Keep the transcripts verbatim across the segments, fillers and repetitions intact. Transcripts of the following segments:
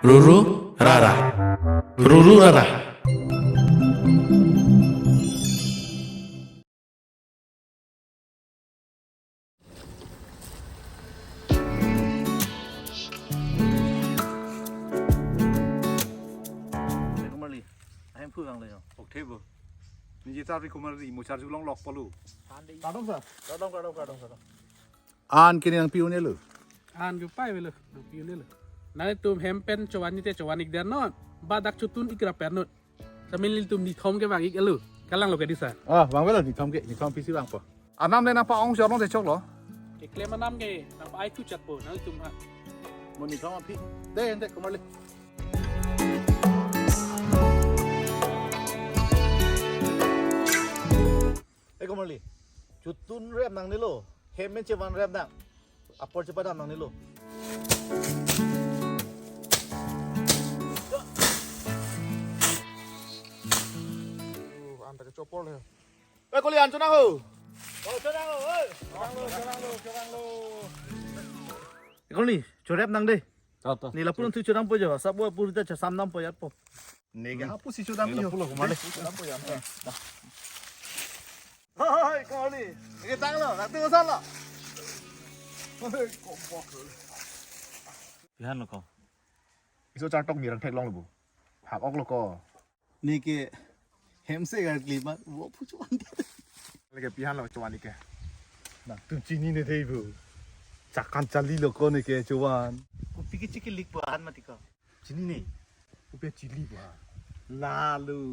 Ruru rara. Ruru rara. Kumarli, ahem phu kang le yo. Ok, thebo. Niji tar ri Kumarli, mo charju longlok polu. Kardom sir. Kardom, kardom, kardom, kardom. An kini nangpi un-elo. An ke pai velo, nangpi un-elo. Nangtum hem pen chovan-ik te chovan-ik det non. Ba dak chotun-ik rapet non. Tame nelitum nithom ke vang-ik-elo. Kalang lo ke dei sir. Ah, vang velo nithom ke, nithom pisi vangpo. Anam le nangpa-ong jorong te choklo. Keklem anam ke nangpa-ai thu chatpo, nangtum ha. Mo nithom aphi. Dei, dei, Kumarli. Eh, Kumarli. Chotun rep nangnelo. Hem pen chevan rep nang. Apor chepadam nangnelo. Uh, an ta ke chopor le. Eh, Kumarli, an chonang ho. Oh, chonang ho, oi. Chonang lo, chonang lo, chonang lo. Eh, Kumarli, chorep nang dei. Ta, ta. Ne lapu-an thu chodampo jo, sabo purita chasam dampo yatpo. Ne ke hapu si chodam ne jo. Lapu lo, Kumarli. Chodampo yat. Hoi, Kumarli. Ne ke tanglo, nangtum asan lo. Hoi, kompok. Pihan lo ko. Iso chartok mirang theklong lo bu. Hap ok lo ko. Ne ke hem se gar kli mat, vo phu chovan. Lake pihan lo chovan-ik ke. Nangtum chinine thei bu. Chakan chali lo ko ne ke chovan. Kopi ke chiklik bu an mati ko. Chinine. Kopi chili bu an. Lalu.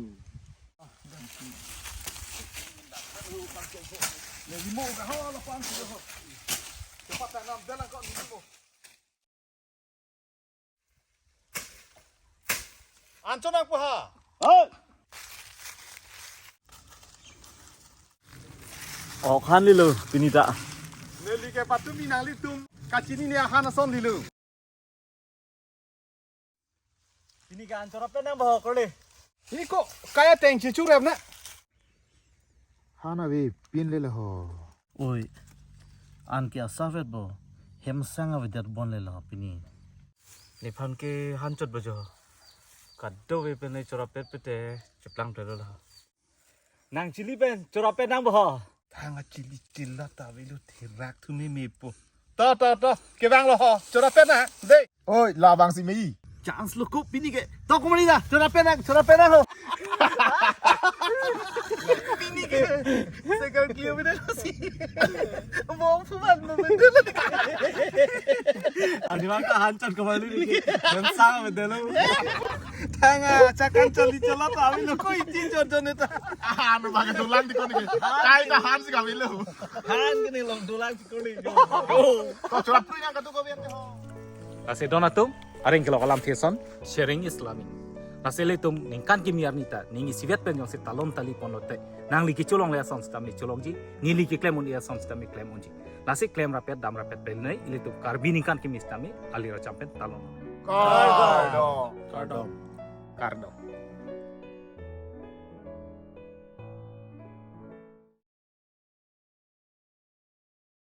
Ne limo ka ho lo pan ho. Cepat tanam dalam ko limo. An chonang pu ha. Hoi. Ok han lilo, pini ta. Neli ke patumi nanglitum kachinine ahan ason lilo. Pini ke an chorap nang bo Kumarli. Iko, kaya teng chichu rep na. Han ave pin le ho. Oi, an ke asap vet bo. Hem sang avedet bon le ho pini. Nephan ke han chot bo jo. Kadokave pen le chorap pet pete cheplang telo ho. Nang chili pen chorap pet nang bo ho. Thang a chili chila ta avelo thirak thu me me po. Ta, ta, ta. Kevang lo ho. Chorap pet na. Dei. Oi, labang si mei. Chance lo ko pini ke. To Kumarli da. Chorap pet nang, chorap pet nang ho. Pini ke. Segal clear beda si. Bom suman mo beda. Ani maka han chot Kumarli ni ke. Hem sang beda lo. Thang a chakan chali chala ta avelo ko iti jor jor ne ta. Ah, no bang dolang di ko ni. Kai ta han si kami lo. Han ke ne long dolang si ko ni. Oh. To chorap pru yang katu ko biar ke ho. Lasi don atum, areng kelok alam theson, sharing is loving. Lasi ilitum ningkan kimi arni ta, ning isivet pen jongsi talon tali ponlote, nangli kecholongle ason sitame cholongji, neli keklem un-e ason sitame klem unji. Lasi klem rapet dam rapet pen noi, ilitum Karbi ningkan kimi sitame, ali racham pen talon. Kardom. Kardom. Kardom.